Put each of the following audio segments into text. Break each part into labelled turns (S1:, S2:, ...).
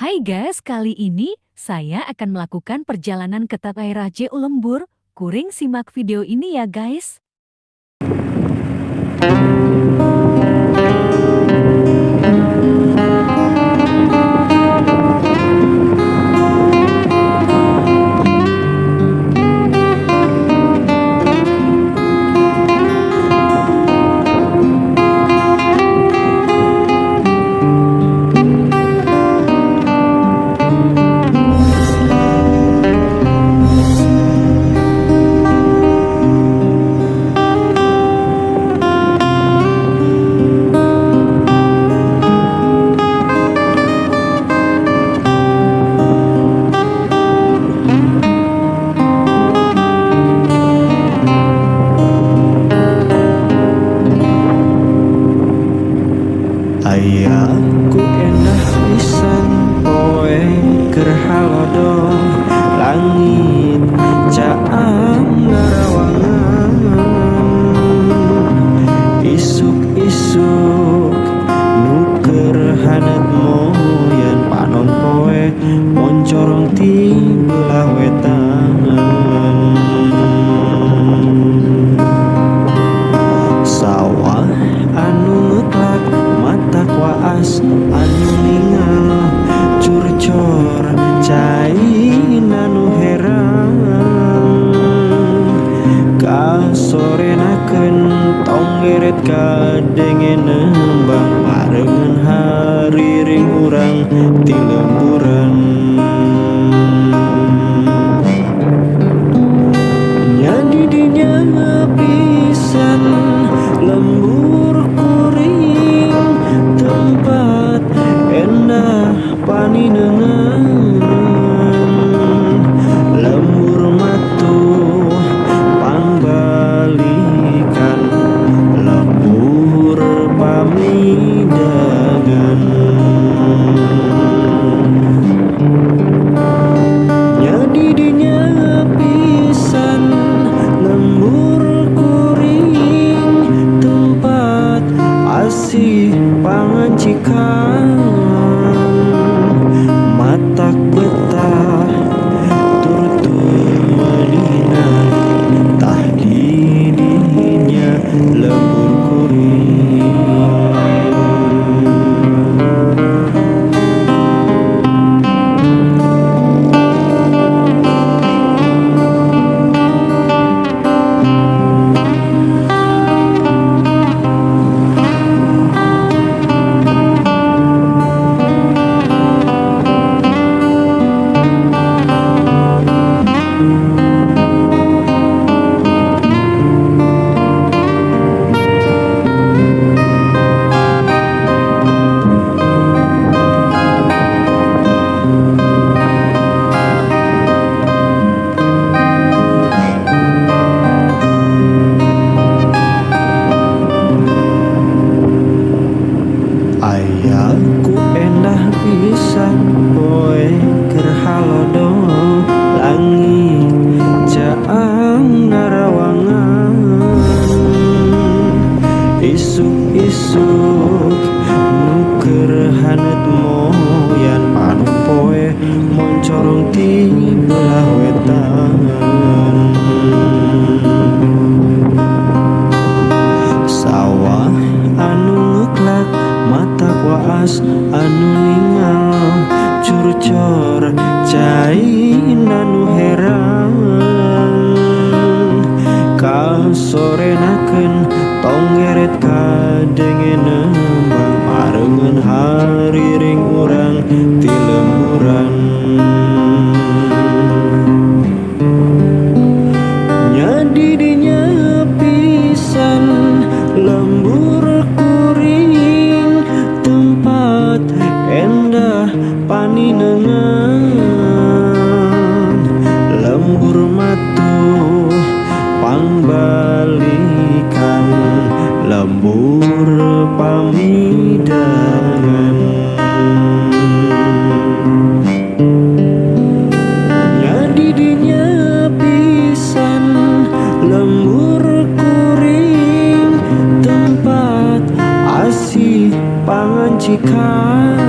S1: Hai guys, kali ini saya akan melakukan perjalanan ke daerah J Lembur. Kuring simak video ini ya guys.
S2: Ayaku endah pisan poe keur halodo, langit caang ngarawangan, isuk-isuk nu keur haneut moyan, panon poe moncorong ti belah wetan. Sawah anu ngeklak matak waas anu ningal, curcor cai anu herang, kasorenakeun tonggeret kadenge nembang, barengan hariring urang ti lemburan. Nya di dinya pisan lembur kuring, tempat endah paninengan, lembur matuh pangbalikan, lembur pamidangan. Nya di dinya pisan lembur kuring, tempat asih pangancikan, matak betah tur-tur meunina, tah di dinya lembur kuring. Ayaku endah pisan poe keur halodo, langit caang ngarawangan, isuk-isuk nu keur haneut moyan, panon poe moncorong ti belah wetan. Sawah anu ngeklak matak waas anu ningal, curcor cai anu herang, kasorenakeun tonggeret kadenge nembang, barengan hariring urang ti lemburan. Nya di dinya pisan lembur kuring, lembur pamidangan. Nya didinya pisan lembur kuring tempat asih pangancikan,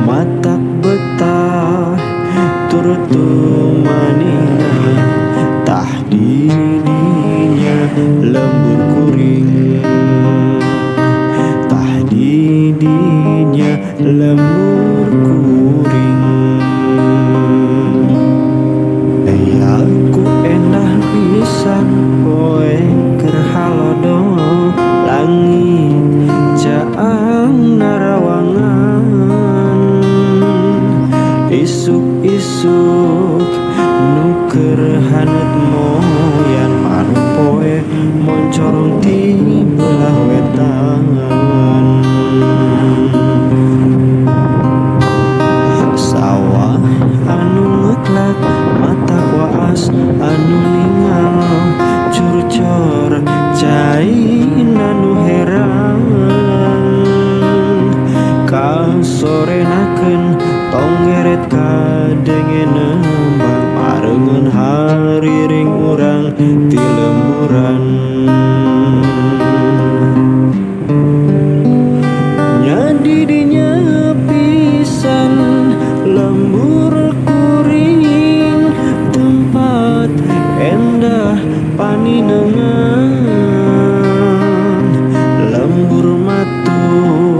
S2: matak betah tur tumanina tah didinya lembur kuring, tah didinya lembur kuring. Ku endah pisan poe keur halodo langit caang narawangan, isuk-isuk nu keur haneut moyan panon poe moncorong ti belah wetan. Sawah anu ngeklak mata waas anu ningal curcor cai anu herang, kasorenakeun tong ngeret kadenge nembang parengan hariring urang ti lemburan. Nya didinya pisan lembur kuring tempat endah paninengan, lembur matuh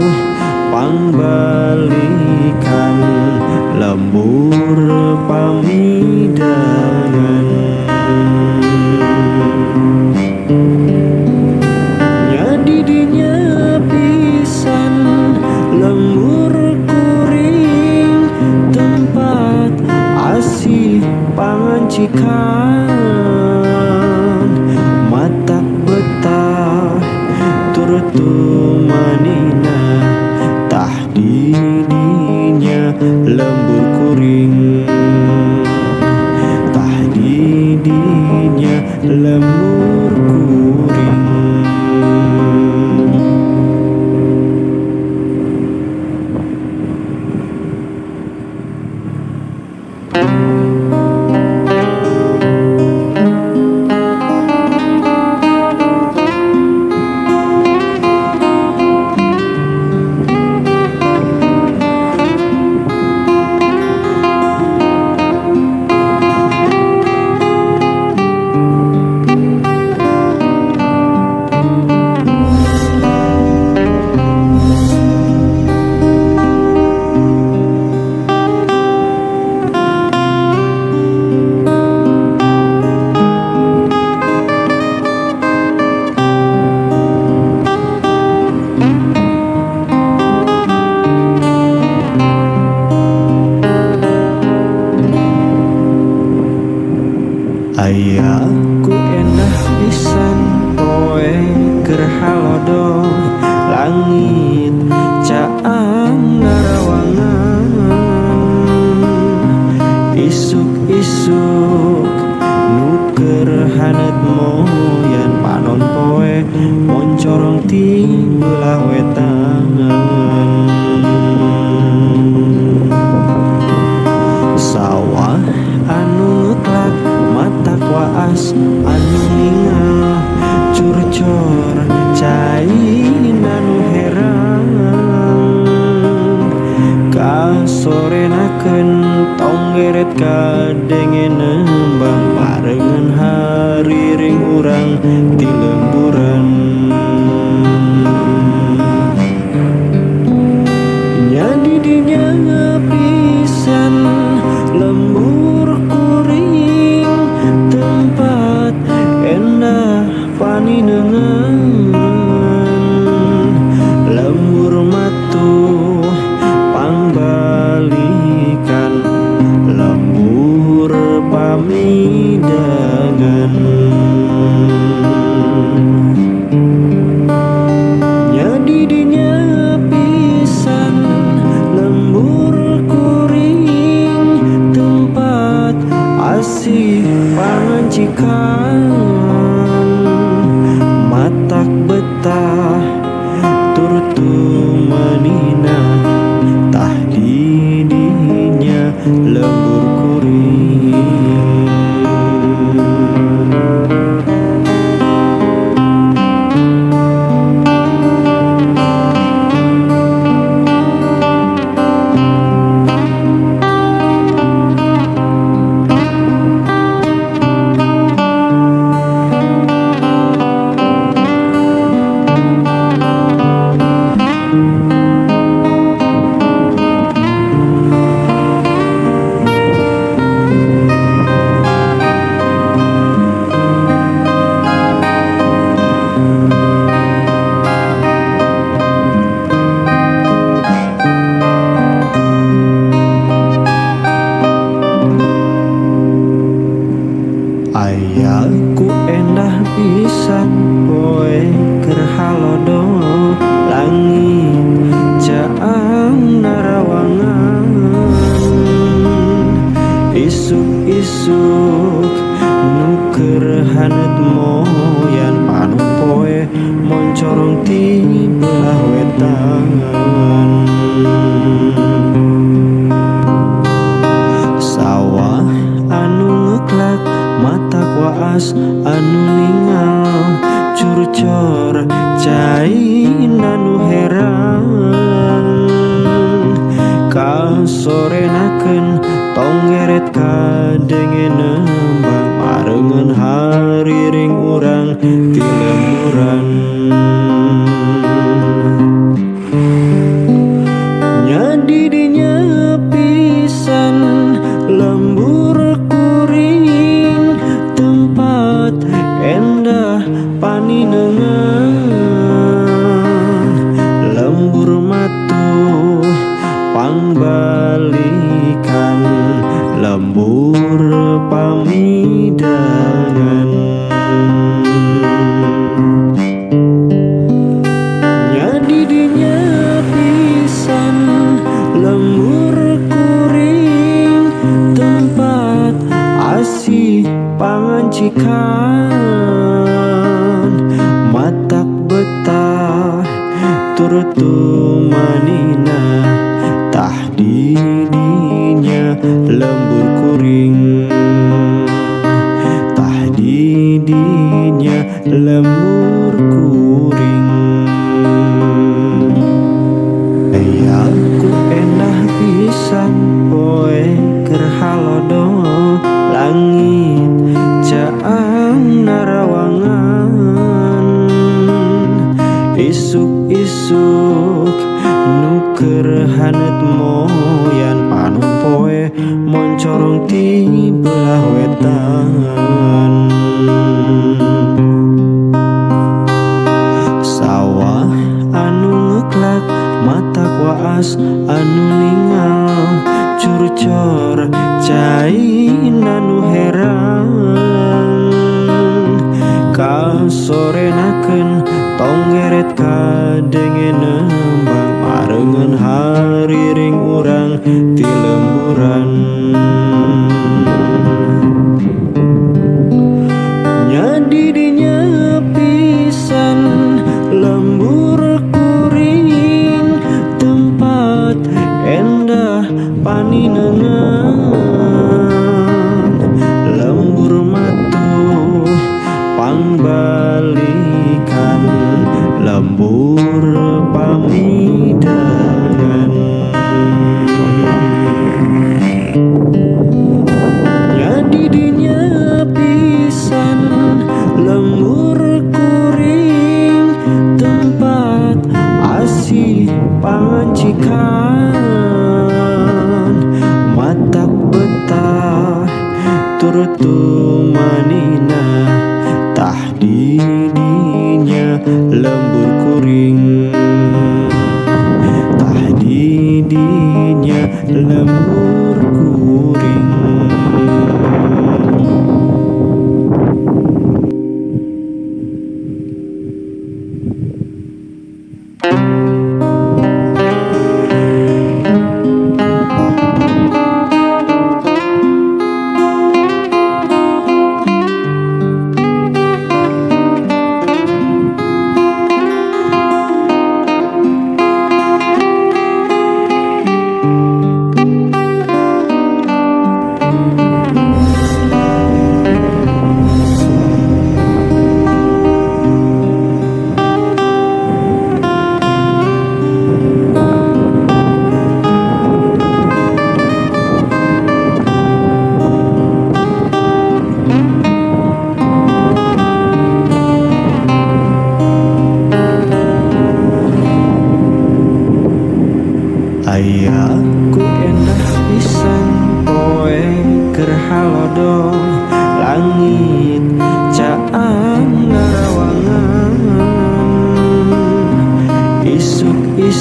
S2: pangbalikan lembur pamidangan. Nya didinya pisan lembur kuring tempat asih pangancikan, matak betah tur tumanina tah didinya lembur kuring, tah didinya lembur kuring. Ku endah pisan poe keur halodo langit caang narawangan, isuk-isuk nu keur haneut moyan panon poe moncorong ti belah wetan. Sawah anu ngeklak matak waas anu ningal curcor cai anu herang, kasorenakeun tong geret kadenge nembang parengan hariring urang ti lemburan. Nya didinya pisan lembur kuring tempat endah paninengan, Matak betah tur tumanina tah di dinya lembur kuring. Ayaku endah pisan poe keur halodo langit caang narawangan isuk-isuk nu keur haneut moyan panon poe moncorong ti belah wetan. Sawah anu ngeklak matak waas anu ningal curcor cai anu herang kasorenakeun tonggeret kadenge nembang barengan hariring urang ti lemburan. Nya di dinya pisan lembur kuring tempat endah paninengan lembur matuh pangbalikan lembur pamidangan. Nya di dinya pisan lembur kuring tempat asih pangancikan matak betah tur tumanina tah di dinya lembur kuring tah di dinya lembur kuring. Ayaku endah pisan poe keur halodo langit caang narawangan isuk-isuk nu keur haneut moyan panon poe moncorong ti belah wetan. Sawah anu ngeklak matak waas anu ningal curcor cai anu herang kasorenakeun tonggeret kadenge nembang barengan hariring urang ti lemburan. Nya di dinya pisan lembur kuring tempat endah paninengan lembur matuh pangbalikan lembur pamidangan. Nya di dinya pisan lembur kuring tempat asih pangancikan matak betah tur tumanina tah di dinya lembur kuring.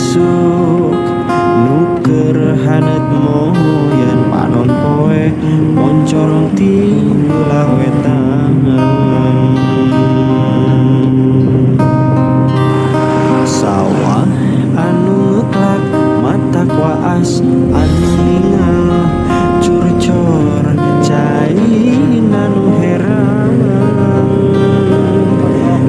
S2: Isuk nu keur haneut moyan panon poe moncorong ti belah wetan. Sawah anu ngeklak matak waas anu ningal curcor cai anu herang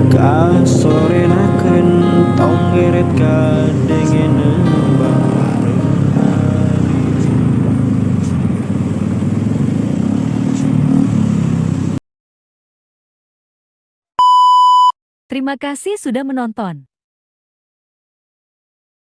S2: kasorenakeun tonggeret kadenge nembang bareng halilintar.
S1: Terima kasih sudah menonton.